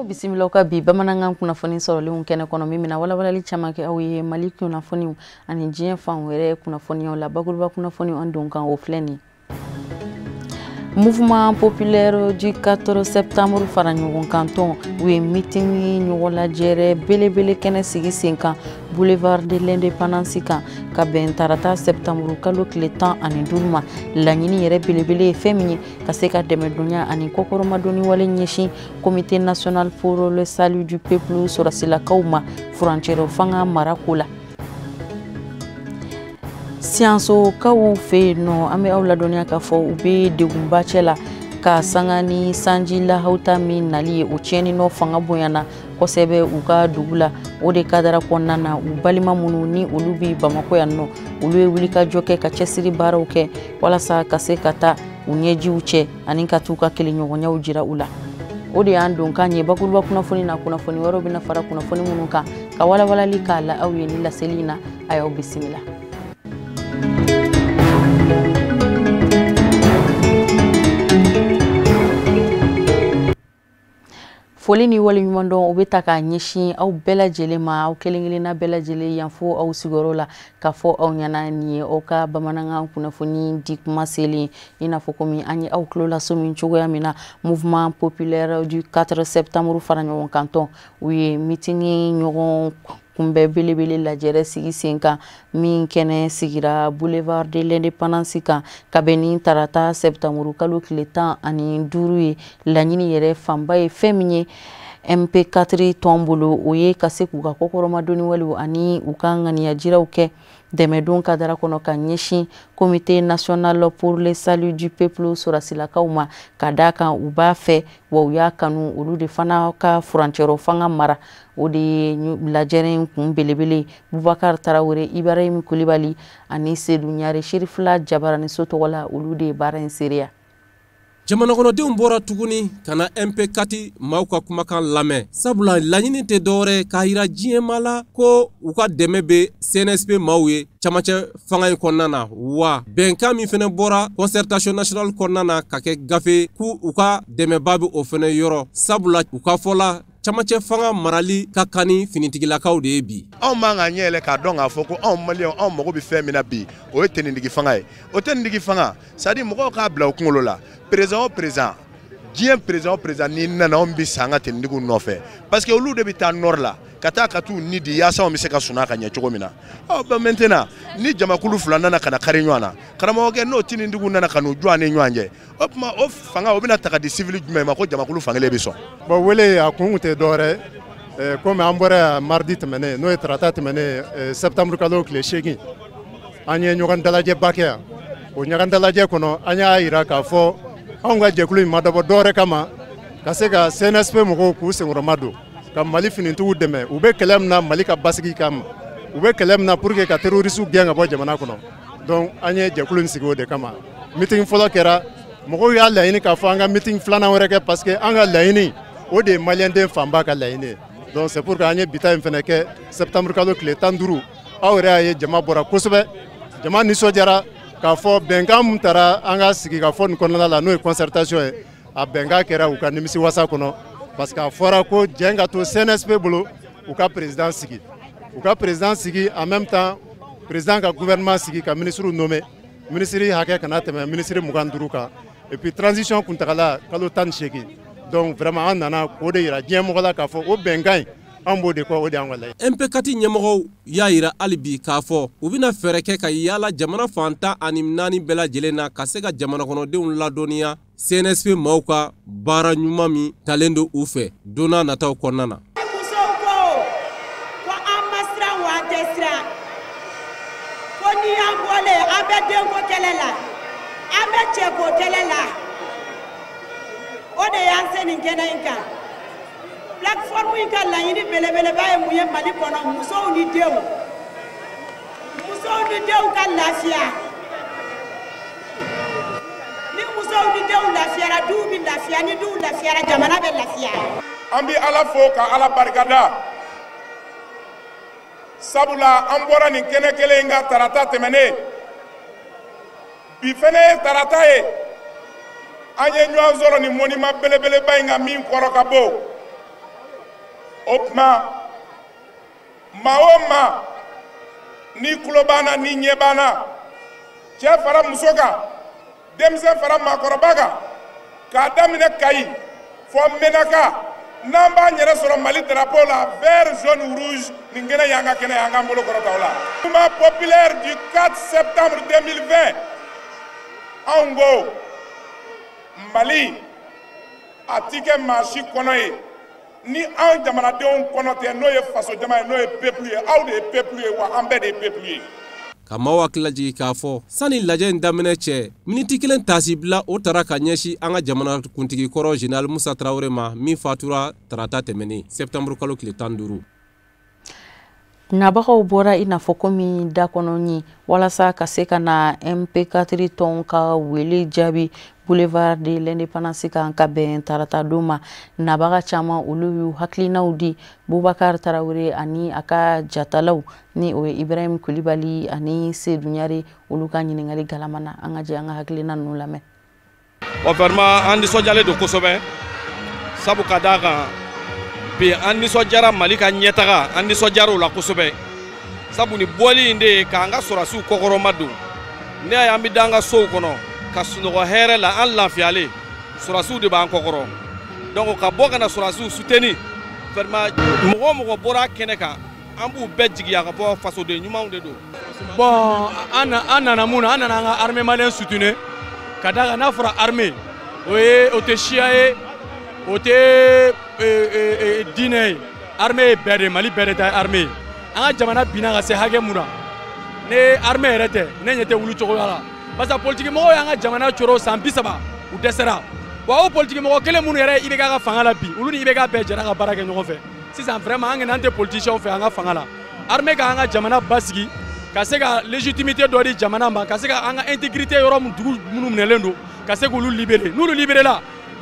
Bisimilaw ka bi bamanankan kunnafoni sɔrɔlenw kɛnɛ kɔnɔ min bɛna walawalali caman kɛ aw ye Mali kunnafoniw ani diɲɛ fan wɛrɛ kunnafoniyaw la. Bakuruba kunnafoniw an don kan o filɛ nin. Mouvement populaire du 4 septembre fara ɲɔgɔn kan tɔn u ye meeting ɲɔgɔnlajɛrɛ belebele kɛnɛ sigi sen kan boulevard de l'indépendance kan ka bɛn tarata septembre kalo tile 15 ma. Laɲini yɛrɛ belebele ye fɛn min ye ka se ka dɛmɛdonya ani kɔkɔrɔmadonni wale ɲɛsin comité national pour le salut du peuple sɔrɔsilakaw ma furancɛrɔ fanga marako la. Siyansokaw fɛ yen nɔ, an bɛ aw ladɔnniya k'a fɔ u bɛ degunba cɛ la ka sanga ni sanji lahawuta min nali ye o tiɲɛni nɔ fanga bonyana kosɛbɛ u ka dugu la. O de kadara kɔnɔna na u balima minnu ni olu bɛ Bamakɔ yan nɔ, olu ye wulikajɔ kɛ ka cɛsiri baaraw kɛ walasa ka se ka taa u ɲɛjiw cɛ ani ka t'u ka kelenɲɔgɔnyaw jira u la. O de y'an don kan ye bakuruba kunnafoni na. Kunnafoni wɛrɛw bɛna fara kunnafoni minnu kan ka walawalali k'a la aw ye ni laseli in na. A y'aw bisimila. Foli ni waleɲumandɔn o bɛ ta k'a ɲɛsin aw bɛɛ lajɛlen ma, aw kelen-kelenna bɛɛ lajɛlen yan fo aw sigiyɔrɔ la k'a fɔ aw ɲɛna nin ye aw ka bamanankan kunnafoni di kuma selen. I n'a fɔ komi an ye aw tulo laso min cogoya min na, mouvement populaire du 4 septembre fara ɲɔgɔn kan tɔn u ye meeting ɲɔgɔn kunbɛ belebele lajɛrɛ sigi sen kan min kɛnɛ sigira boulevard de l'indépendance kan ka bɛn ni tarata septembre kalo tile 15 ye. Laɲini yɛrɛ fanba ye fɛn min ye MP4 tɔn bolo, o ye ka se k'u ka kɔkɔrɔmadonni walew ani u ka ŋaniyajiraw kɛ dɛmɛdon kadara kɔnɔ ka ɲɛsin comité national pour le salut du peuple sɔrɔsilakaw ma, ka d'a kan u b'a fɛ wa u y'a kanu olu de fana ka furancɛrɔ fanga mara. O de ye lajɛrɛ in kun belebele. Bubakar Tarawele, Ibrahim Kulibali ani Sedu Ɲare Sherifila Jabaraniso tɔgɔ la, olu de ye baara in seereya. Jamanakɔnɔdenw bɔra tuguni ka na MP4 maaw ka kumakan lamɛn, sabula laɲini tɛ dɔwɛrɛ k'a yira diɲɛmaa la ko u ka dɛmɛ bɛ CNSP maaw ye camancɛ fanga in kɔnɔna na, wa bɛnkan min fɛnɛ bɔra concertation nationale kɔnɔna na ka kɛ gafe k'u u ka dɛmɛba bɛ o fɛnɛ yɔrɔ, sabula u ka fɔ la camancɛ fanga marali ka kan ni finitigilakaw de ye bi. Anw man ka ɲɛ yɛlɛ k'a dɔn k'a fɔ ko anw maliyɛnw anw mago bɛ fɛn min na bi, o ye tenitigi fanga ye. O tenitigi fanga, c'est à dire mɔgɔw k'a bila u kunkolo la, président o président, diɲɛ président o président n'i nana anw bɛ sa an ka tenitigiw nɔfɛ, parce que olu de bɛ taa nord la ka taa ka t'u ni di yaasa anw bɛ se ka sunaa ka ɲɛ cogo min na. Ɔ bon maintenant ni jamakulu fila nana ka na kari ɲɔgɔn na, karamɔgɔkɛ n'o tenitigiw nana ka n'u jɔ an ni ɲɔgɔn cɛ, o tuma o fanga o bɛna ta ka di civil jumɛn ma ko jamakulu fankelen bɛ sɔn. Bon wele a kun tɛ dɔwɛrɛ ye, komi an bɔra yan mardi tɛmɛnen n'o ye tarata tɛmɛnen septembre kalo tile 8, an ye ɲɔgɔn dalajɛba kɛ yan. O ɲɔgɔn dalajɛ kɔnɔ an y'a yira k'a fɔ anw ka jɛkulu in ma dabɔ dɔwɛrɛ kama ka se ka CNSP mɔgɔw k'u senkɔrɔma don ka Mali finitigiw dɛmɛ. U bɛ kɛlɛ min na Mali ka basigi kama, u bɛ kɛlɛ min na pour que ka terroristes gɛn ka bɔ jamana kɔnɔ. Donc an ye jɛkulu in sigi o de kama. Meeting fɔlɔ kɛra, mɔgɔw y'a laɲini k'a fɔ an ka meeting filanan wɛrɛ kɛ, parce que an ka laɲini o de ye maliyɛnden fanba ka laɲini ye. Donc c'est pour que an ye bi ta in fɛnɛ kɛ septembre kalo tile 15. Aw yɛrɛ y'a ye jama bɔra kosɛbɛ, jama nisɔndiyara k'a fɔ bɛnkan min taara an ka sigikafɔ nin kɔnɔna la n'o ye concertation ye, a bɛnkan kɛra u ka nimisiwasa kɔnɔ, parce que a fɔra ko jɛn ka to CNSP bolo u ka président sigi, u ka président sigi en même temps président ka gouvernement sigi ka ministre nommer, ministre hakɛ kana tɛmɛ ministre 25 kan, et puis transition kuntagala kalo 18. Donc vraiment an nana k'o de yira diɲɛ mɔgɔ la k'a fɔ o bɛnkan in an b'o de kɔ, o de y'an ka laɲini. MP4 ɲɛmɔgɔw y'a yira hali bi k'a fɔ u bɛna fɛɛrɛ kɛ ka yaala jamana fan 14 bɛɛ lajɛlen na ka se ka jamanakɔnɔdenw ladɔnniya CNSP maaw ka baara ɲuman min talen don u fɛ don n'a nataw kɔnɔna na. Musow ko ko an ma siran wa an tɛ siran, ko n'i y'an bɔlen an bɛ denko kɛlɛ la, an bɛ cɛko kɛlɛ la, o de y'an se nin kɛnɛ in kan. Plateforme in ka laɲini belebeleba ye mun ye Mali kɔnɔ? Musow ni denw, musow ni denw ka lafiya. Ni musow ni denw lafiyara, duw bɛ lafiya, ni duw lafiyara, jamana bɛ lafiya. An bɛ Ala fo ka Ala barikada. Sabula an bɔra nin kɛnɛ kelen in kan tarata tɛmɛnen, bi fɛnɛ ye tarata ye. An ye ɲɔgɔn sɔrɔ nin monument belebeleba in kan min kɔrɔ ka bon. O tuma, maa o maa n'i tulo b'an na, n'i ɲɛ b'an na, cɛ fara muso kan, denmisɛn fara maakɔrɔba kan, k'a daminɛ Kayi fɔ Menaka, n'an b'an yɛrɛ sɔrɔ Mali drapeau la vert, jaune, rouge, nin kɛnɛ y'an ka kɛnɛ ye, an k'an bolo kɔrɔta o la. Mouvement populaire du 4 septembre 2020, anw ko Mali a ti kɛ maa si kɔnɔ ye ni anw jamanadenw kɔnɔ tɛ, n'o ye fasojama ye, n'o ye peuple ye. Aw de ye peuple ye, wa an bɛɛ de ye peuple ye. Ka maaw hakili lajigi k'a fɔ sani lajɛ in daminɛ cɛ, miniti kelen tasi bila o tara ka ɲɛsin an ka jamana kuntigi kɔrɔ Général Musa Tarawele ma, min fatura tarata tɛmɛnen septembre kalo tile 15. Nabagaw bɔra i n'a fɔ komi da kɔnɔ ɲi walasa ka se ka na MP4 tɔn ka wele jaabi boulevard de l'Indépendance kan ka bɛn tarata don ma. Nabaga caman, olu y'u hakilinaw di Bubakar Tarawele ani a ka jatalaw, ni o ye Ibrahim Kulibali ani Seydou Ɲare, olu ka ɲininkali galama na. An ka jɛ an ka hakilina ninnu lamɛn. Bon, vraiment, an nisɔndiyalen don kosɛbɛ, sabu ka d'a kan bi an nisɔndiyara Mali ka ɲɛtaga, an nisɔndiyara o la kosɛbɛ, sabu ni bɔli in de ye k'an ka sɔrɔdasiw kɔkɔrɔma don. Ne y'a ye an bɛ da an ka sow kɔnɔ ka sunɔgɔ hɛrɛ la, an lafiyalen, sɔrɔdasiw de b'an kɔkɔrɔ. Donc ka bɔ ka na sɔrɔdasiw soutenir, vraiment, mɔgɔ o mɔgɔ bɔra kɛnɛ kan, an b'u bɛɛ jigiya ka fɔ fasoden ɲumanw de don. Bon, an nana mun na? An nana an ka armée malienne soutenir, ka d'a kan n'a fɔra armée, o ye o tɛ siya ye, o tɛ diinɛ ye. Armée ye bɛɛ de, Mali bɛɛ de ta ye armée ye. An ka jamana binna ka se hakɛ mun na, ne armée yɛrɛ tɛ, ne ɲɛ tɛ wuli cogoya la, parce que politique mɔgɔw y'an ka jamana coro san 30, u dɛsɛra. Wa o politique mɔgɔ kelen minnu yɛrɛ IBK ka fanga la bi, olu ni IBK bɛɛ jɛra ka baara kɛ ɲɔgɔn fɛ sisan. Vraiment, an kɔni an tɛ politiciens fɛ an ka fanga la. Armée ka an ka jamana basigi, ka se ka légitimité dɔ di jamana ma, ka se ka an ka intégrité, yɔrɔ min dugu minnu minɛlen don, ka se k'olu libérer. N'olu libéré la,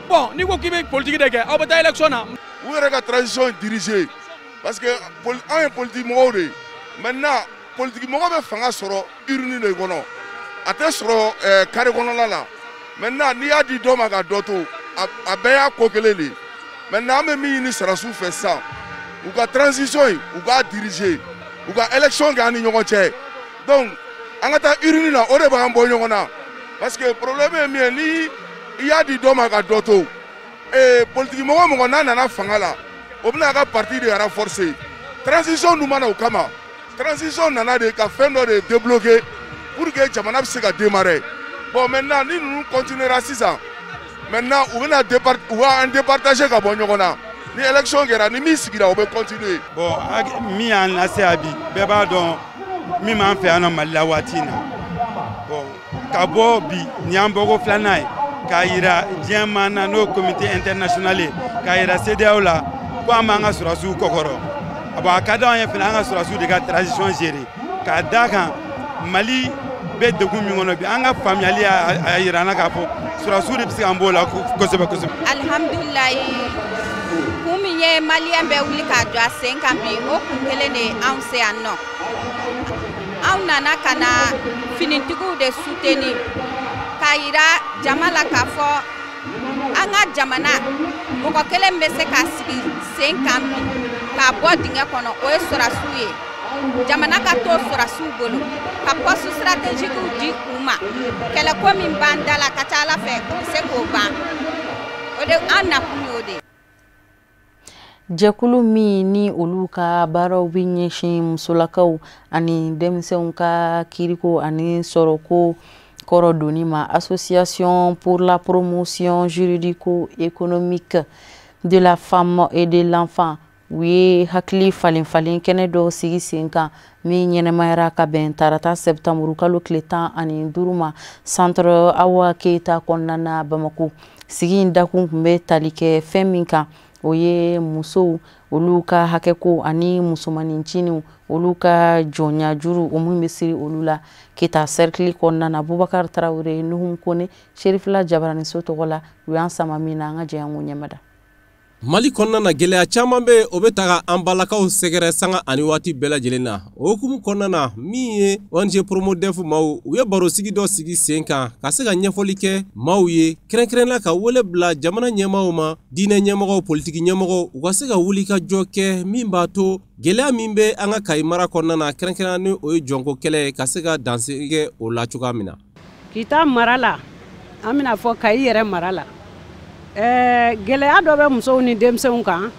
bon, n'i ko k'i bɛ politique de kɛ, aw bɛ taa élection na. U yɛrɛ ka transition diriger, parce que anw ye politique mɔgɔw de ye. Maintenant, politique mɔgɔ bɛ fanga sɔrɔ urne de kɔnɔ, a tɛ sɔrɔ carré kɔnɔna la. Maintenant, n'i y'a di dɔ ma ka dɔ to, a bɛɛ y'a ko kelen de ye. Maintenant, an bɛ min ɲini sɔrɔdasiw fɛ sisan, u ka transition in, u k'a diriger, u ka élection kɛ an ni ɲɔgɔn cɛ. Donc an ka taa urne na, o de b'an bɔ ɲɔgɔn na, parce que problème ye min ye, ni i y'a di dɔ ma ka dɔ to, politique mɔgɔ mɔgɔ n'a nana fanga la, o bɛna a ka parti de renforcer. Transition dun ma na o kama. Transition nana de ka fɛn dɔ de débloquer pour que jamana bɛ se ka démarrer. Bon, maintenant, ni ninnu continuera sisan, maintenant u bɛna u b'an départager ka bɔ ɲɔgɔn na. Ni élection kɛra, ni min sigira, o bɛ continuer. Bon, min y'an lase yan bi, bɛɛ b'a dɔn min b'an fɛ yan nɔ Mali la waati in na. Bon, ka bɔ bi, nin y'an bɔko filanan ye k'a yira diɲɛ maa na, n'o ye comité international ye, k'a yira CEDEAO la ko an b'an ka sɔrɔdasiw kɔkɔrɔ. Bon, a ka d'anw ye fana an ka sɔrɔdasiw de ka transition gérer, k'a d'a kan Mali bɛ degun min kɔnɔ bi, an ka faamuyali y'a yira an na k'a fɔ sɔrɔdasiw de bɛ se k'an b'o la kosɛbɛ kosɛbɛ. Alihamudulilayi, kun min ye maliyɛn bɛɛ wuli k'a jɔ a sen kan bi, o kun kelen de ye anw se yan nɔ. Anw nana ka na finitigiw de soutenir, k'a yira jama la k'a fɔ an ka jamana mɔgɔ kelen bɛ se k'a sigi sen kan bi k'a bɔ dingɛ kɔnɔ, o ye sɔrɔdasiw ye. Jamana ka to sɔrɔdasiw bolo, ka poste stratégique di u ma, kɛlɛko min b'an da la, ka ca Ala fɛ u bɛ se k'o ban. O de an nakun y'o de ye. Jɛkulu min ni olu ka baaraw bɛ ɲɛsin musolakaw ani denmisɛnw ka kiriko ani sɔrɔko kɔrɔ donni ma, Association pour la promotion juridico-économique de la femme et de l'enfant, u ye hakili falen falen kɛnɛ dɔ sigi sen kan min ɲɛnɛmayara ka bɛn tarata septembre kalo tile 15 ma, centre Awa Keyita kɔnɔna na Bamako. Sigi in dakun tun bɛ tali kɛ fɛn min kan, o ye musow olu ka hakɛko ani musomanin olu ka jɔnya juru, o min bɛ siri olu la Kita cercle kɔnɔna na. Bubakar Tarawele, Nuhum Kone, Serifila Jabaraniso tɔgɔ la, u y'an sama min na, an ka jɛ an k'o ɲɛmada. Mali kɔnɔna na, gɛlɛya caman bɛ, o bɛ taga an balakaw sɛgɛrɛ sanga ani waati bɛɛ lajɛlen na. O hukumu kɔnɔna na, min ye ONG Promodef maaw, u ye barosigi dɔ sigi sen kan ka se ka ɲɛfɔli kɛ maaw ye, kɛrɛnkɛrɛnna ka wele bila jamana ɲɛmaaw ma, diinɛ ɲɛmɔgɔw, politiki ɲɛmɔgɔw, u ka se ka wuli ka jɔ kɛ min b'a to gɛlɛya min bɛ an ka Kayi mara kɔnɔna na, kɛrɛnkɛrɛnna ni o ye jɔnko kɛlɛ ye, ka se ka dansigi kɛ o la cogoya min na. Kita mara la, an bɛna fɔ Kayi yɛrɛ mara la, gɛlɛya dɔ bɛ musow ni denmisɛnw kan.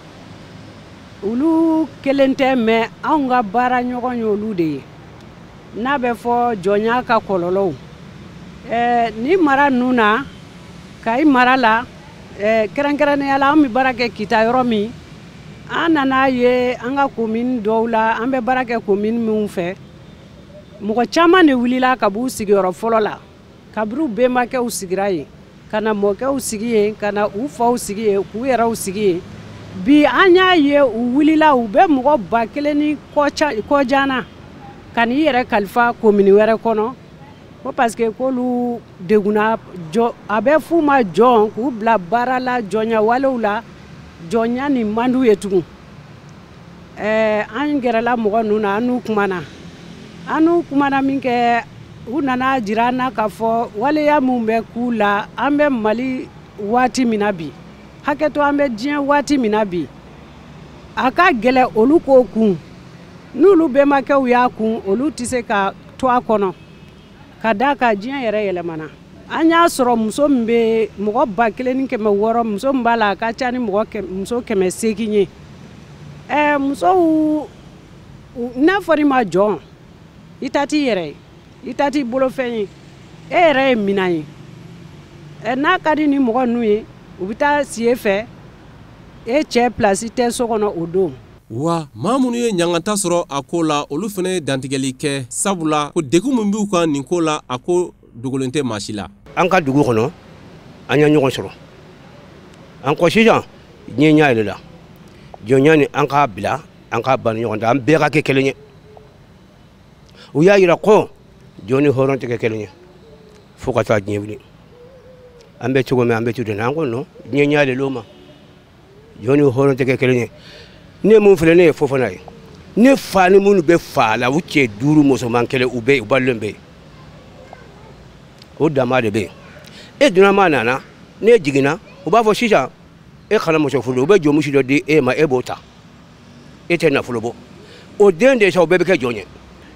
Olu kelen tɛ, mɛ anw ka baara ɲɔgɔn ye olu de ye, n'a bɛ fɔ jɔnya ka kɔlɔlɔw. Ni mara ninnu na, Kayi mara la, kɛrɛnkɛrɛnnenya la, an bɛ baara kɛ Kita yɔrɔ min, an nana ye an ka commune dɔw la, an bɛ baara kɛ commune minnu fɛ, mɔgɔ caman de wulila ka b'u sigiyɔrɔ fɔlɔ la, kabini u bɛnbakɛw sigira yen, ka na mɔkɛw sigi yen, ka na u faw sigi yen, k'u yɛrɛw sigi yen. Bi an y'a ye u wulila, u bɛ mɔgɔ 1000 ni kɔjan na ka n'i yɛrɛ kalifa commune wɛrɛ kɔnɔ, ko parce que k'olu degunna jɔ, a bɛ f'u ma jɔn, k'u bila baara la, jɔnya walew la, jɔnya nin man d'u ye tugun. An gɛrɛla mɔgɔ ninnu na, an n'u kumana min kɛ, u nana jira an na k'a fɔ waleya min bɛ k'u la. An bɛ Mali waati min na bi, hakɛto, an bɛ diɲɛ waati min na bi, a ka gɛlɛ olu k'o kun. N'olu bɛnbakɛw y'a kun, olu tɛ se ka to a kɔnɔ, ka d'a kan diɲɛ yɛrɛ yɛlɛmana. An y'a sɔrɔ muso min bɛ mɔgɔ 1600, muso min b'a la, a ka ca ni mɔgɔ muso 800 ye. Musow, n'a fɔra i ma jɔn, i ta t'i yɛrɛ ye, i ta t'i bolofɛn ye, e yɛrɛ ye minan ye. N'a ka di ni mɔgɔ ninnu ye, u bɛ taa si e fɛ, e cɛ place tɛ so kɔnɔ o don. Wa maa minnu ye ɲangata sɔrɔ a ko la, olu fana ye dantigɛli kɛ, sabula ko degun min b'u kan nin ko la, a ko dogolen tɛ maa si la. An ka dugu kɔnɔ, an ye ɲɔgɔn sɔrɔ an kɔ. Sisan diɲɛ ɲɛ yɛlɛla, jɔnya ni an k'a bila, an k'a ban ni ɲɔgɔn cɛ, an bɛɛ ka kɛ kelen ye. U y'a yira ko jɔn ni hɔrɔn tɛ kɛ kelen ye fo ka taa diɲɛ wuli. An bɛ cogo min, an bɛ to ten. An ko non, diɲɛ ɲɛ yɛlɛla o ma, jɔn ni hɔrɔn tɛ kɛ kelen ye. Ne mun filɛ, ne ye Fofana ye. Ne fa ni minnu bɛ fa la, u cɛ duuru, musoman kelen, u bɛ yen, u balolen bɛ yen, o dama de bɛ yen. E dunanma nana, ne jiginna, u b'a fɔ sisan e kana muso furu, u bɛ jɔnmuso dɔ di e ma, e b'o ta, e tɛ nafolo bɔ, o den de sa, o bɛɛ bɛ kɛ jɔn ye.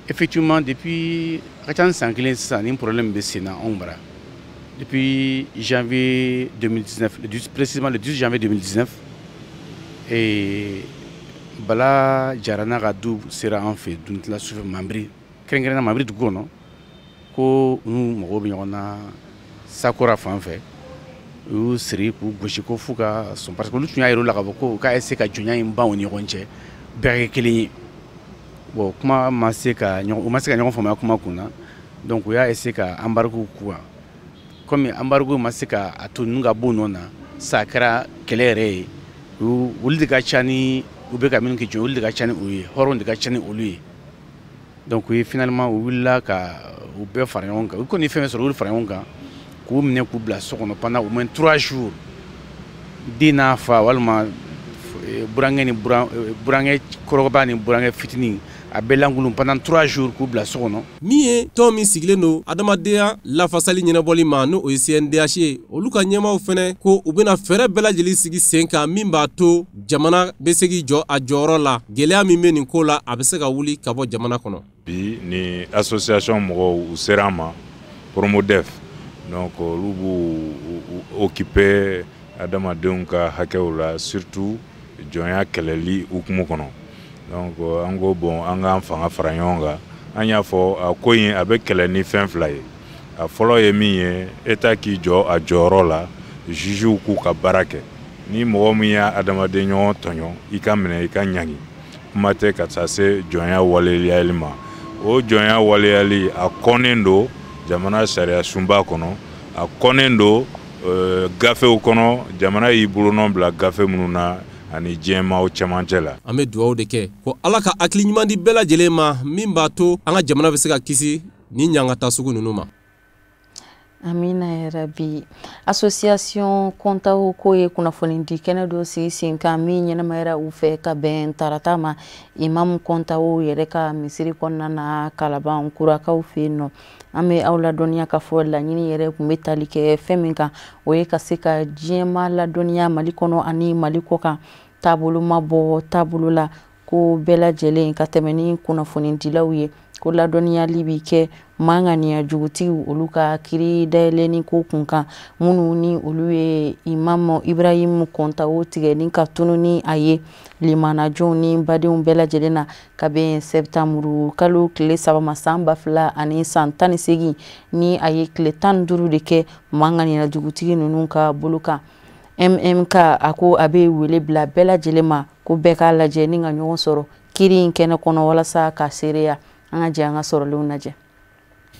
Effectivement, depuis a ka ca ni san kelen sisan, ni problème bɛ sen na anw bara depuis janvier 2019, le 10, précisément le 10 janvier 2019. Et Bala Jara n'a ka du sera an fɛ Dunutila sufɛ, Manbiri, kɛrɛnkɛrɛnnenya Manbiri dugu kɔnɔ, ko u n'u mɔgɔw bɛ ɲɔgɔn na Sakora fan fɛ. U y'u siri k'u gosi ko f'u ka sɔn, parce que olu tun y'a yir'u la k'a fɔ ko u ka essayer ka jɔnya in ban u ni ɲɔgɔn cɛ, bɛɛ ka kɛ kelen ye. Bon, kuma ma se ka ɲɔgɔn, u ma se ka ɲɔgɔn faamuya kuma kun na. Donc u y'a essayer ka embargo k'u kan. Comme embargo ma se ka a to ninnu ka bɔ u nɔ na sa, a kɛra kɛlɛ yɛrɛ ye. Olu de ka ca ni u bɛ ka minnu kɛ jɔn, olu de ka ca ni o ye, hɔrɔnw de ka ca ni olu ye. Donc u ye finalement u wulila ka u bɛɛ fara ɲɔgɔn kan, u kɔni ye fɛn fɛn sɔrɔ, u y'olu fara ɲɔgɔn kan k'u minɛ k'u bila so kɔnɔ pendant au moins 3 jours, den n'a fa, walima burankɛ ni burankɛ kɔrɔba ni burankɛ fitinin, a bɛɛ lankolon pendant 3 jours, k'u bila so kɔnɔ. Min ye tɔn min sigilen don adamadenya lafasali ɲɛnabɔli ma, n'o o ye CNDH ye, olu ka ɲɛmaaw fɛnɛ ko u bɛna fɛɛrɛ bɛɛ lajɛlen sigi sen kan min b'a to jamana bɛ se k'i jɔ a jɔyɔrɔ la, gɛlɛya min bɛ nin ko la, a bɛ se ka wuli ka bɔ jamana kɔnɔ. Bi ni association mɔgɔw, u sera an ma, Promodef, donc olu b'u occuper adamadenw ka hakɛw la, surtout jɔnya kɛlɛli hukumu kɔnɔ. Donc an ko bon, an k'an fanga fara ɲɔgɔn kan. An y'a fɔ a ko in a bɛ kɛlɛ ni fɛn fila ye. A fɔlɔ ye min ye, État k'i jɔ a jɔyɔrɔ la, jugew k'u ka baara kɛ. Ni mɔgɔ min y'a adamaden ɲɔgɔn tɔɲɔ, i ka minɛ, i ka ɲangi, kuma tɛ ka taa se jɔnya waleyali ma. O jɔnya waleyali, a kɔnnen don jamana sariya sunba kɔnɔ, a kɔnnen don gafew kɔnɔ, jamana y'i bolonɔ bila gafe minnu na ani diɲɛmaaw cɛmancɛ la. An bɛ dugawu de kɛ ko Ala ka hakili ɲuman di bɛɛ lajɛlen ma min b'a to an ka jamana bɛ se ka kisi ni ɲangata sugu ninnu ma. Amina yarabi. Association Kontawo ko ye kunnafoni di kɛnɛ dɔ sigi sen kan min ɲɛnamayara u fɛ ka bɛn tarata ma Imam Kontawo yɛrɛ ka misiri kɔnɔna na Kalaban Kurakaw fɛ yen nɔ. An bɛ aw ladɔnniya k'a fɔ laɲini yɛrɛ tun bɛ tali kɛ fɛn min kan, o ye ka se ka diɲɛma ladɔnniya Mali kɔnɔ ani Mali kɔ kan, taabolo ma bɔ taabolo la ko bɛɛ lajɛlen ka tɛmɛ ni kunnafonidilaw ye, ko ladɔnniyali bi kɛ maa ŋaniya jugutigiw olu ka kiiri dayɛlɛnni ko kun kan, minnu ni olu ye Imam Ibrahim Kontawo tigɛ ni ka tunu ni a ye limanajɔnw ni badenw bɛɛ lajɛlen na ka bɛn sɛptanburu kalo tile 3 ma san 2018, ni a ye tile 15 de kɛ maa ŋaniya jugutigi ninnu ka bolo kan. MMK a ko a bɛ wele bila bɛɛ lajɛlen ma ko bɛɛ k'a lajɛ ni ka ɲɔgɔn sɔrɔ kiiri in kɛnɛ kɔnɔ walasa ka seereya. An ka jɛ an ka sɔrɔlenw lajɛ.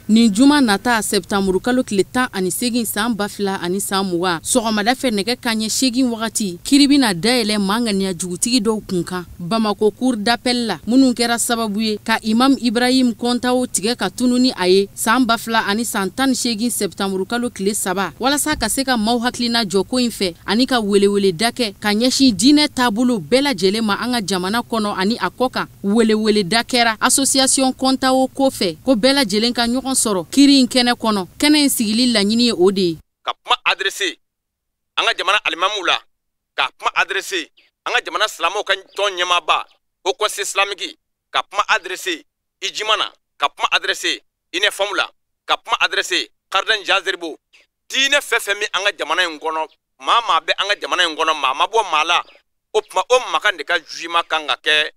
Nin juma nata sɛptanburu kalo tile 18 san 2020 sɔgɔmada fɛ nɛgɛ kanɲɛ 8 wagati, kiiri bɛna dayɛlɛ maa ŋaniya jugutigi dɔw kun kan Bamako cour d'appel la, minnu kɛra sababu ye ka Imam Ibrahim Kontawo tigɛ ka tunu ni a ye san 2018 sɛptanburu kalo tile 3, walasa ka se ka maaw hakilina jɔ ko in fɛ ani ka weleweleda kɛ ka ɲɛsin diinɛ taabolo bɛɛ lajɛlen ma an ka jamana kɔnɔ ani a kɔ kan. Weleweleda kɛra association Kontawo ko fɛ ko bɛɛ lajɛlen ka ɲɔgɔn sɔrɔ kiiri in kɛnɛ kɔnɔ. Kɛnɛ in sigili laɲini ye o de ye ka kuma adressé an ka jamana alimamuw la, ka kuma adressé an ka jamana silamɛw ka tɔn ɲɛmaaba Haut Conseil islamique, ka kuma adressé Ijima na, ka kuma adressé INEFAM la, ka kuma adressé Kardan Jazeribo. Diinɛ fɛn fɛn min an ka jamana in kɔnɔ, maa maa bɛ an ka jamana in kɔnɔ, maa ma bɔ maa la, o tuma o makan de ka jugement kan ka kɛ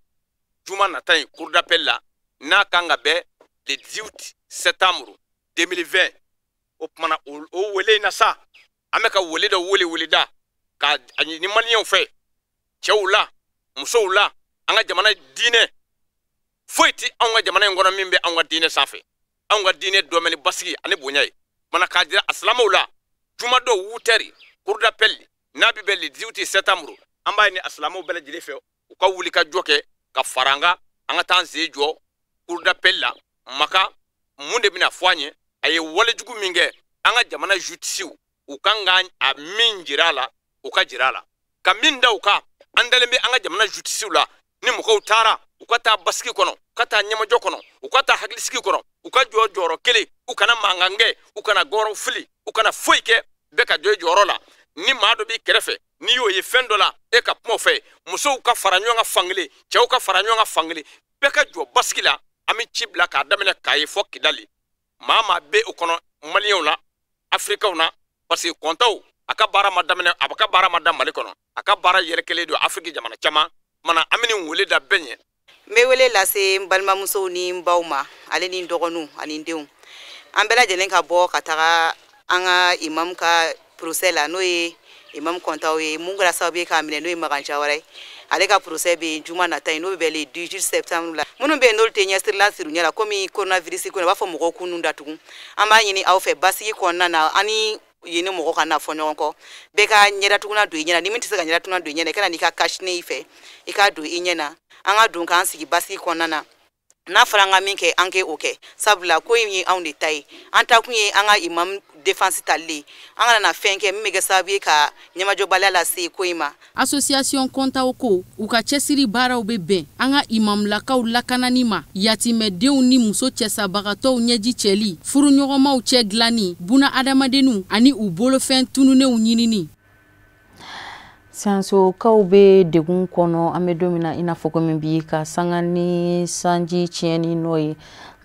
juma nata in cour d'appel la, n'a kan ka bɛn le 18 septembre 2020. O kumana o wele in na sa, an bɛ ka wele dɔ wele da ka a ɲini maliyɛnw fɛ, cɛw la, musow la, an ka jamana diinɛ foyi ti anw ka jamana in kɔnɔ min bɛ anw ka diinɛ sanfɛ. Anw ka diinɛ dɔmɛni basigi ani bonya ye mana k'a jira a silamɛw la. Juma dɔw wutɛri cour d'appel n'a bɛ bɛn le 18 septembre, an b'a ɲini a silamɛw bɛɛ lajɛlen fɛ u ka wuli ka jɔ kɛ ka fara an kan, an ka taa an sen jɔ cour d'appel la. Maka mun de bɛna fɔ an ye? A ye walejugu min kɛ, an ka jamana justice u kan ka a min jira a la, u ka jira a la ka min da u kan. An dalen bɛ an ka jamana justice la. Ni mɔgɔw taara, u ka taa basigi kɔnɔ, u ka taa ɲɛmajɔ kɔnɔ, u ka taa hakilisigi kɔnɔ, u ka jɔ jɔyɔrɔ kelen, u kana mankan kɛ, u kana gɔrɔ fili, u kana foyi kɛ, bɛɛ ka jɔ i jɔyɔrɔ la. Ni maa dɔ b'i kɛrɛfɛ, n'i y'o ye fɛn dɔ la, e ka kuma o fɛ. Musow ka fara ɲɔgɔn kan fankelen, cɛw ka fara ɲɔgɔn kan fankelen, bɛɛ ka jɔ basigi la. An bɛ ci bila k'a daminɛ k'a ye fɔ Kidali, maa maa bɛ o kɔnɔ, maliyɛnw na, afirikaw na, parce que Kɔntaw a ka baara ma daminɛ, a ka baara ma da Mali kɔnɔ, a ka baara yɛrɛ kelen don Afiriki jamana caman mana. An bɛ nin wele da bɛɛ ɲɛ. N bɛ wele lase n balimamusow ni n baw ma, ale ni n dɔgɔninw ani n denw, an bɛɛ lajɛlen ka bɔ ka taga an ka imam ka procès la, n'o ye imam Kɔntaw ye, mun kɛra sababu ye k'a minɛ, n'o ye Makan Jawara ye. Ale ka procès bɛ yen juma nata in, n'o bɛ bɛn le 18 septembre la. Minnu bɛ yen n'olu tɛ ɲɛsirila sirunya la, komi coronavirus ko in, u b'a fɔ mɔgɔw k'u nun datugu. An b'a ɲini aw fɛ basigi kɔnɔna na, an ni yen ni mɔgɔ kana fɔ ɲɔgɔn kɔ. Bɛɛ ka ɲɛdatuguna don i ɲɛna. Ni min tɛ se ka ɲɛdatuguna don i ɲɛna, i kana n'i ka cache-nez i fɛ, i k'a don i ɲɛ na. An ka don k'an sigi basigi kɔnɔna na. N'a fɔra an ka min kɛ, an k'o kɛ, sabula ko in ye anw de ta ye. An ta kun ye an ka imam défense tali ye. An kana na fɛn kɛ min bɛ kɛ sababu ye ka ɲɛmajɔbaliya lase ko in ma. Association Kontawo ko u ka cɛsiri baaraw bɛ bɛn an ka imamulakaw lakanani ma, yatimɛdenw ni muso cɛsabagatɔw ɲɛji cɛli, furuɲɔgɔnmaw cɛ dilanni, buna adamadenw ani u bolofɛn tununnenw ɲinini. Siyansokaw bɛ degun kɔnɔ an bɛ don min na i n'a fɔ komi bi, ka sanga ni sanji tiɲɛni nɔ ye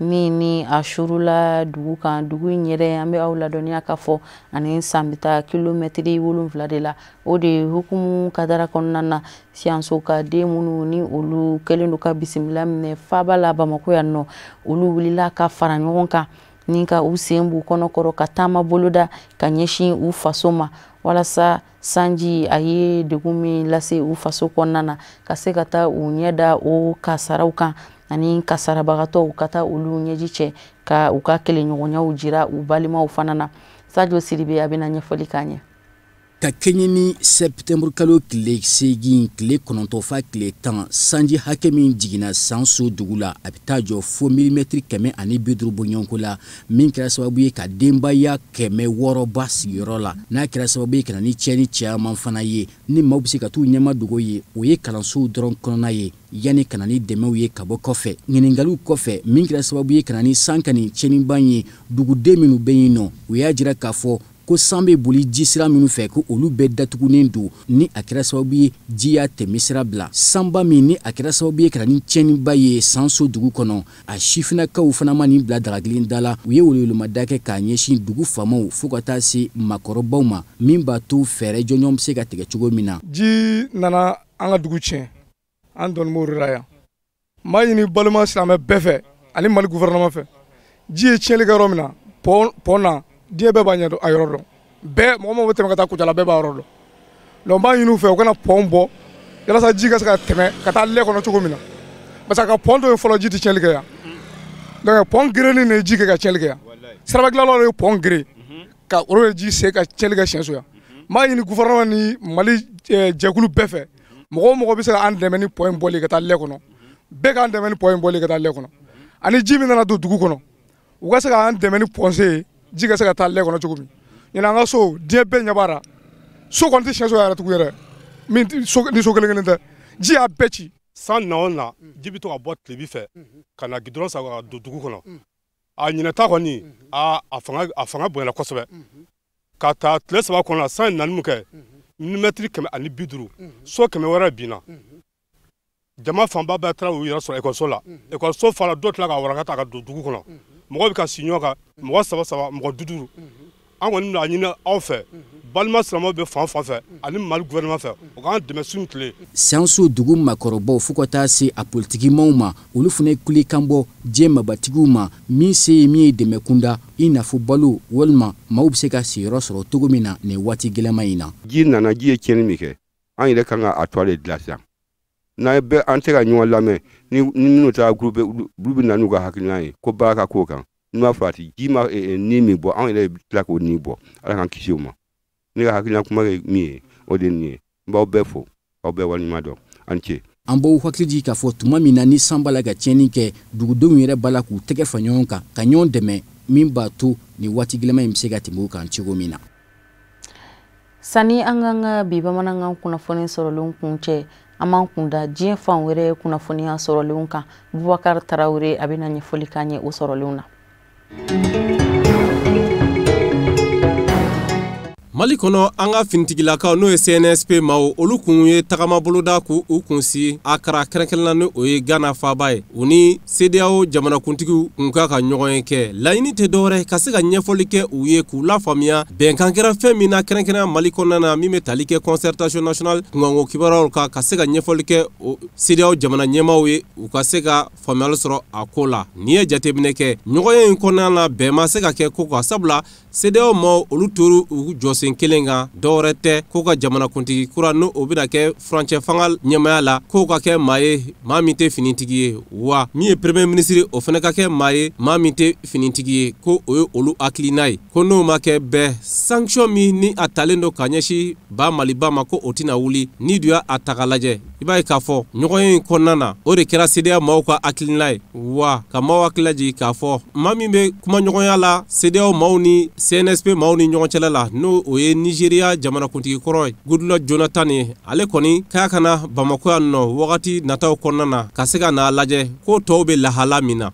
min ni a surula dugu kan. Dugu in yɛrɛ, an bɛ aw ladɔnniya k'a fɔ ani san bɛ taa kilomɛtiri 7 de la. O de hukumu kadara kɔnɔna na, siyanso ka den minnu ni olu kɛlen don ka bisimila minɛ faaba la Bamakɔ yan nɔ, olu wulila ka fara ɲɔgɔn kan ni ka u sen b'u kɔnɔkɔrɔ ka taama boloda ka ɲɛsin u faso ma, walasa sanji a ye degun min lase u faso kɔnɔna na, ka se ka taa u ɲɛ da o kasaraw kan ani kasarabagatɔw, ka taa olu ɲɛji cɛ, ka u ka kɛlɛɲɔgɔnyaw jira u balimaw fana na. Sadio Sidibe a bɛna ɲɛfɔli k'an ye. Ka kɛɲɛ ni septembre kalo tile 8 tile 9 fa tile 10 sanji hakɛ min jiginna Sanso dugu la, a bɛ taa jɔ fo milimɛtiri 150 bɔɲɔgɔnko la, min kɛra sababu ye ka denbaya 600 ba sigiyɔrɔ la, n'a kɛra sababu ye ka na ni tiɲɛni caman fana ye. Ni maaw bɛ se ka t'u ɲɛma dogo ye, o ye kalansow dɔrɔn kɔnɔna ye, yanni ka na ni dɛmɛw ye ka bɔ kɔfɛ. Ɲininkaliw kɔfɛ, min kɛra sababu ye ka na ni san ka nin tiɲɛniba ye, duguden minnu bɛ yen nɔ, u y'a jira k'a fɔ ko san bɛ boli jisira minnu fɛ, ko olu bɛɛ datugunen don, ni a kɛra sababu ye ji y'a tɛmɛsira bila. Sanba min ni a kɛra sababu ye ka na ni tiɲɛniba ye Sanso dugu kɔnɔ, a sifinnakaw fana ma nin bila daga kelen da la. U ye welewelemada kɛ k'a ɲɛsin dugu faamaw fo ka taa se maakɔrɔbaw ma, min b'a to fɛɛrɛ jɔnjɔn bɛ se ka tigɛ cogo min na. Ji nana an ka dugu tiɲɛ, an dɔɔnin b'o de la yan. N b'a ɲini balima silamɛ bɛɛ fɛ ani Mali gouvernement fɛ, ji ye tiɲɛli kɛ yɔrɔ min na, pɔn na, diɲɛ bɛɛ b'a ɲɛ a yɔrɔ dɔn, bɛɛ mɔgɔ mɔgɔ bɛ tɛmɛ ka taa Kucala bɛɛ b'a yɔrɔ dɔn. Donc n b'a ɲini u fɛ u kana pɔn bɔ walasa ji ka se ka tɛmɛ ka taa lɛ kɔnɔ cogo min na, parce que ka pɔn to yen fɔlɔ ji tɛ tiɲɛli kɛ yan. Donc pɔn gerenni de ye ji kɛ ka tiɲɛli kɛ yan. Siraba dilanlaw de ye pɔn gere ka olu de ji sen ka tiɲɛli kɛ Siyɛnso yan. N b'a ɲini gouvernement ni Mali jɛkulu bɛɛ fɛ, mɔgɔ o mɔgɔ bɛ se ka an dɛmɛ ni pɔn in bɔli ka taa lɛ kɔnɔ, bɛɛ k'an dɛmɛ ni pɔn in bɔli ka taa lɛ kɔnɔ. Ani ji min nana don dugu kɔnɔ, u ka se k'an dɛmɛ ni pɔnse ye, ji ka se ka taa lɛ kɔnɔ cogo min. Ɲinan an ka so, diɲɛ bɛɛ ɲɛ b'a la, so kɔni tɛ Siyɛnso yɛrɛ tugun yɛrɛ, min ni so kelen kelen tɛ, ji y'a bɛɛ ci. San na o na, ji bɛ to ka bɔ tilebi fɛ ka na gidɔrɔn san ka don dugu kɔnɔ. A ɲinɛta kɔni, a fanga bonyana kosɛbɛ. Ka taa tile 3 kɔnɔ, san ye nani min kɛ, milimɛtiri 150, so 100 wɛrɛ binna. Jama fanba bɛɛ taara u yɛrɛ sɔrɔ ekɔliso la. Ekɔliso fana dɔw tila ka waraka ta ka don dugu kɔnɔ. Mɔgɔ bɛ ka si ɲɔgɔn kan, mɔgɔ 3 3, mɔgɔ 5 5. An kɔni bɛna ɲini aw fɛ, balima silamɛw bɛ fan fan fɛ ani Mali gouvernement fɛ, u k'an dɛmɛ su ni tile. Sanso dugu maakɔrɔbaw fo ka taa se a politikimaw ma, olu fana ye kulekan bɔ diɲɛ maabatigiw ma, min se ye min ye dɛmɛ kunda, i n'a fɔ balo walima maaw bɛ se ka sigiyɔrɔ sɔrɔ cogo min na nin waati gɛlɛnman in na. Ji nana, ji ye tiɲɛni min kɛ, an yɛrɛ kan ka a tɔ de dilan sisan. N'an bɛɛ an tɛ ka ɲɔgɔn lamɛn, ni minnu taara groupe bɛ na n'u ka hakilina ye ko baara ka k'o kan. N'u m'a farati, ji ma ni min bɔ, anw yɛrɛ bɛ tila k'o ni bɔ. Ala k'an kisi o ma. Ne ka hakilina kuma ye min ye, o de ye nin ye. N b'aw bɛɛ fo, aw bɛɛ waleɲuman dɔn. Aw ni ce. An b'aw hakili jigin k'a fɔ tuma min na ni san b'a la ka tiɲɛni kɛ, dugudenw yɛrɛ b'a la k'u tɛgɛ fa ɲɔgɔn kan ka ɲɔgɔn dɛmɛ, min b'a to nin waati gɛlɛnman in bɛ se ka tɛmɛ u kan cogo min na. Sani an k'an ka bi bamanankan kunnafoni sɔrɔlenw kun cɛ, an b'an kun da diɲɛ fan wɛrɛ kunnafoniya sɔrɔlenw kan. Bubakari Tarawele a bɛna ɲɛfɔli k'an ye o sɔrɔlenw na. Mali kɔnɔ, an ka finitigilakaw n'o ye CNSP maaw, olu kun ye tagama boloda k'u u kun si Akara, kɛrɛnkɛrɛnnenya ni o ye Ghana faaba ye. U ni CEDEAO jamanakuntigiw kun ka ka ɲɔgɔn ye kɛ. Laɲini tɛ dɔwɛrɛ ka se ka ɲɛfɔli kɛ u ye k'u lafaamuya bɛnkan kɛra fɛn min na kɛrɛnkɛrɛnnenya Mali kɔnɔna na, min bɛ tali kɛ concertation nationale kunkanko kibaruyaw kan, ka se ka ɲɛfɔli kɛ o CEDEAO jamana ɲɛmaaw ye, u ka se ka faamuyali sɔrɔ a ko la. N'i ye jateminɛ kɛ ɲɔgɔnye in kɔnɔna na, bɛn ma se ka kɛ ko kan, sabula CEDEAO maaw olu tor'u u jɔsen kelen kan, dɔwɛrɛ tɛ ko ka jamanakuntigi kura n'o o bɛna kɛ furancɛ fanga ɲɛmaaya la, k'o ka kɛ maa ye maa min tɛ finitigi ye, wa min ye premier ministre o fana ka kɛ maa ye maa min tɛ finitigi ye, ko o ye olu hakilina ye. Ko n'o ma kɛ bɛɛ, sanction min ni a talen don ka ɲɛsin ba Maliba ma, ko o tɛna wuli. N'i dun y'a ta k'a lajɛ, i b'a ye k'a fɔ ɲɔgɔnye in kɔnɔna na, o de kɛra CEDEAO maaw ka hakilina ye. Wa ka maaw hakili lajigin k'a fɔ maa min bɛ kumaɲɔgɔnya la CEDEAO maaw ni CNSP maaw ni ɲɔgɔn cɛla la, n'o o ye Nigéria jamanakuntigi kɔrɔ ye Goodluck Jonathan ye, ale kɔni k'a ka na Bamakɔ yan nɔ wagati nataw kɔnɔna na ka se ka n'a lajɛ ko tɔw bɛ lahala min na.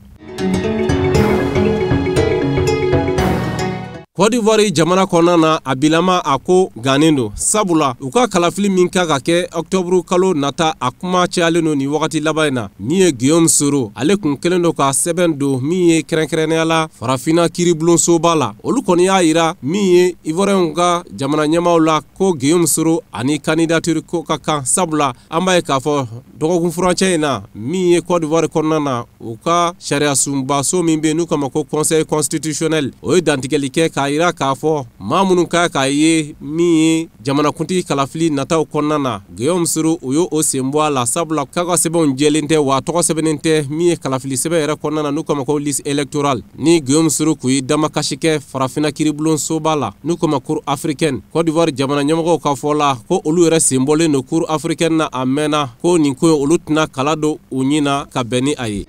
Côte d'Ivoire jamana kɔnɔna na, a bilama a ko gannen don, sabula u ka kalafili min kan ka kɛ octobre kalo nata, a kuma cayalen don nin wagati laban in na. Min ye Guillaume Soro, ale kun kɛlen don ka sɛbɛn don min ye kɛrɛnkɛrɛnnenya la farafinna kiiribulonsoba la. Olu kɔni y'a yira min ye Ivoirienw ka jamana ɲɛmaaw la ko Guillaume Soro ani candidature ko ka kan, sabula an b'a ye k'a fɔ dɔgɔkun furancɛ in na, min ye Côte d'Ivoire kɔnɔna na, u ka sariyasunbaso min bɛ yen n'u k'a ma ko conseil constitutionnel, o ye dantigɛli kɛ k'a k'a yira k'a fɔ maa minnu ka k'a ye min ye jamanakuntigi kalafili nataw kɔnɔna na, Guillaume Soro o y'o sen bɔ a la, sabula k'a ka sɛbɛnw jɛlen tɛ, wa tɔgɔ sɛbɛnnen tɛ min ye kalafili sɛbɛn yɛrɛ kɔnɔna na, n'u k'a ma ko liste électorale. Ni Guillaume Soro k'u ye damakasi kɛ Farafinna kiribulon soba la, n'u k'a ma Cour africaine. Côte d'Ivoire jamana ɲɛmɔgɔw ka fɔ la ko olu yɛrɛ sen bɔlen don Cour africaine na a mɛnna, ko nin ko in olu tɛna kala don u ɲin na ka bɛn ni a ye.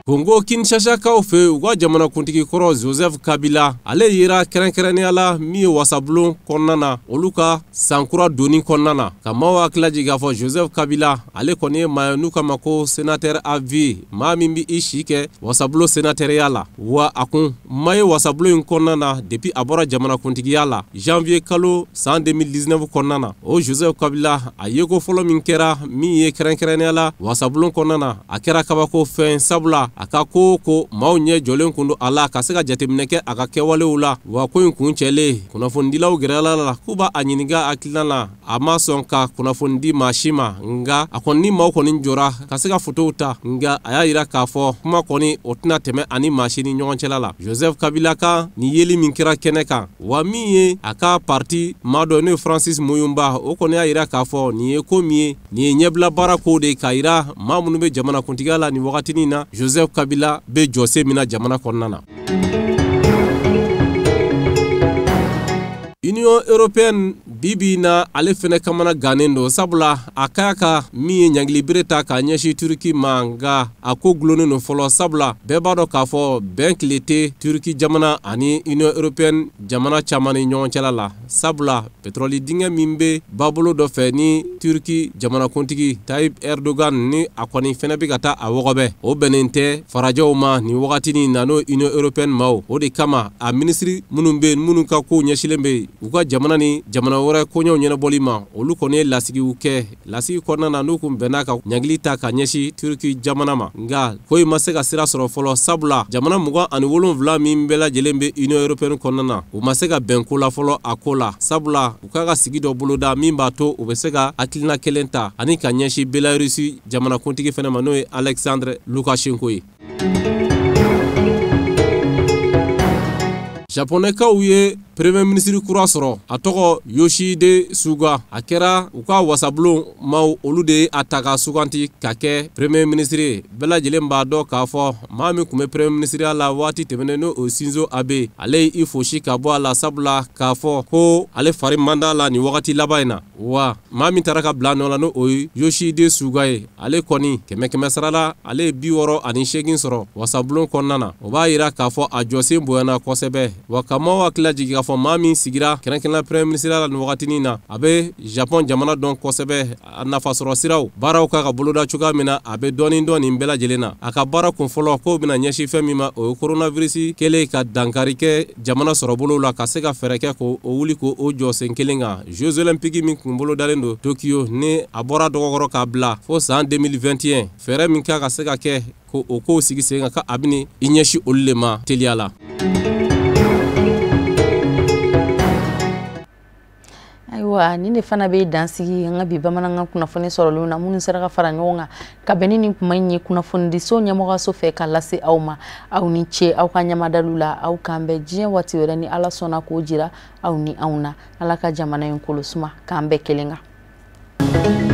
Kongo Kinshasakaw fɛ, u ka jamanakuntigi kɔrɔ Joseph Kabila, ale yera kɛrɛnkɛrɛnnenya la min ye wasabulon kɔnɔna na, olu ka sankura donni kɔnɔna na. Ka maaw hakili lajigin k'a fɔ Joseph Kabila, ale kɔni ye maa ye n'u k'a ma ko sénateur à vie, maa min bɛ i si kɛ wasabulon sénateurya la, wa a kun ma ye wasabulon in kɔnɔna na depuis a bɔra jamanakuntigiya la janvier kalo san 2019 kɔnɔna na. O Joseph Kabila, a yeko fɔlɔ min kɛra min ye kɛrɛnkɛrɛnnenya la wasabulon kɔnɔna na, a kɛra kabako fɛn, sabula a ka ko ko maaw ɲɛ jɔlen kun don a la ka se ka jateminɛ kɛ a ka kɛwalew la. Wa ko in kun cɛlen, kunnafonidilaw gɛrɛla la k'u b'a a ɲininka hakilina la, a ma sɔn ka kunnafoni di maa si ma, nka a kɔni ni maaw kɔni jɔra ka se ka fotow ta, nka a y'a yira k'a fɔ kuma kɔni o tɛna tɛmɛ ani maa si ni ɲɔgɔn cɛla la. Joseph Kabila ka nin yeli min kɛra kɛnɛ kan, wa min ye a ka parti maa dɔ n'o ye Francis Muyumba, o kɔni y'a yira k'a fɔ nin ye ko min ye, nin ye ɲɛbila baara ko de k'a yira maa minnu bɛ jamanakuntigiya la nin wagatinin na, Joseph Kabila bɛ jɔsen min na jamana kɔnɔna na. Union européenne bi na ale fɛnɛ kamana gannen don, sabula a k'a ka min ye ɲangilibere ta k'a ɲɛsin Turki ma, nka a ko gulonnen don fɔlɔ, sabula bɛɛ b'a dɔn k'a fɔ bɛn tile tɛ Turki jamana ani Union européenne jamana caman ni ɲɔgɔn cɛla la, sabula pétrole dingɛ min bɛ babolo dɔ fɛ ni Turki jamanakuntigi Tayyip Erdogan ni a kɔni fɛnɛ bɛ ka taa a wɔgɔbɛ, o bɛnnen tɛ farajɛw ma nin wagatinin na, n'o Union européenne maaw. O de kama a minisiri minnu bɛ yen, minnu ka kow ɲɛsilen bɛ yen u ka jamana ni jamana wɛrɛ koɲɛw ɲɛnabɔli ma, olu kɔni ye lasigiw kɛ. Lasigi kɔnɔna na, n'u kun bɛnna ka ɲangili ta ka ɲɛsin Turki jamana ma, nka ko in ma se ka sira sɔrɔ fɔlɔ, sabula jamana 27 min bɛɛ lajɛlen bɛ Union européenne kɔnɔna na, u ma se ka bɛn ko la fɔlɔ a ko la, sabula u k'a ka sigi dɔ boloda min b'a to u bɛ se ka hakilina kelen ta ani ka ɲɛsin Belarus jamanakuntigi fɛnɛ ma, n'o ye Alexandre Lukashenko ye. Japonɛkaw ye premier ministre kura sɔrɔ, a tɔgɔ Yoshihide Suga. A kɛra u ka wasabulon maaw olu de ye a ta ka suganti ka kɛ premier ministre ye. Bɛɛ lajɛlen b'a dɔn k'a fɔ maa min tun bɛ premier ministre la waati tɛmɛnen, n'o o Shinzo Abe, ale ye i fosi ka bɔ a la, sabula k'a fɔ ko ale fari man d'a la nin wagati laban in na. Wa maa min taara ka bila nɔ la, n'o o ye Yoshihide Suga ye, ale kɔni 100 sara la, ale ye 68 sɔrɔ wasabulon kɔnɔna na. O b'a yira k'a fɔ a jɔsen bonyana kosɛbɛ. Wa ka maaw hakili lajigin k'a fɔ maa min sigira kɛrɛnkɛrɛnnenya premier ministre la nin wagatinin na, a bɛ Japon jamana dɔn kosɛbɛ, a nafasɔrɔ siraw baaraw ka ka boloda cogoya min na, a bɛ dɔɔnin dɔn nin bɛɛ lajɛlen na. A ka baara kun fɔlɔ k'o bɛna ɲɛsin fɛn min ma, o ye coronavirus kɛlen ka dankari kɛ jamana sɔrɔbolow la, ka se ka fɛɛrɛ kɛ k'o wuli k'o jɔ sen kelen kan. Jeux olympiques min kun bolodalen don Tokyo, ni a bɔra dɔgɔkɔrɔ k'a bila fo san 2021, fɛɛrɛ min ka se ka kɛ ko o kow sigi sen kan, k'a bɛna i ɲɛsin olu de ma teliya la. Ayiwa, nin de fana bɛ dansigi an ka bi bamanankan kunnafoni sɔrɔlenw na, minnu sera ka fara ɲɔgɔn kan ka bɛn ni nin kuma in ye kunnafonidiso ɲɛmɔgɔso fɛ ka lase aw ma. Aw ni ce aw ka ɲamadaliw la, aw k'an bɛn diɲɛ waati wɛrɛ ni Ala sɔnna k'o jira aw ni anw na. Ala ka jamana in kolo suma, k'an bɛɛ kelen kan.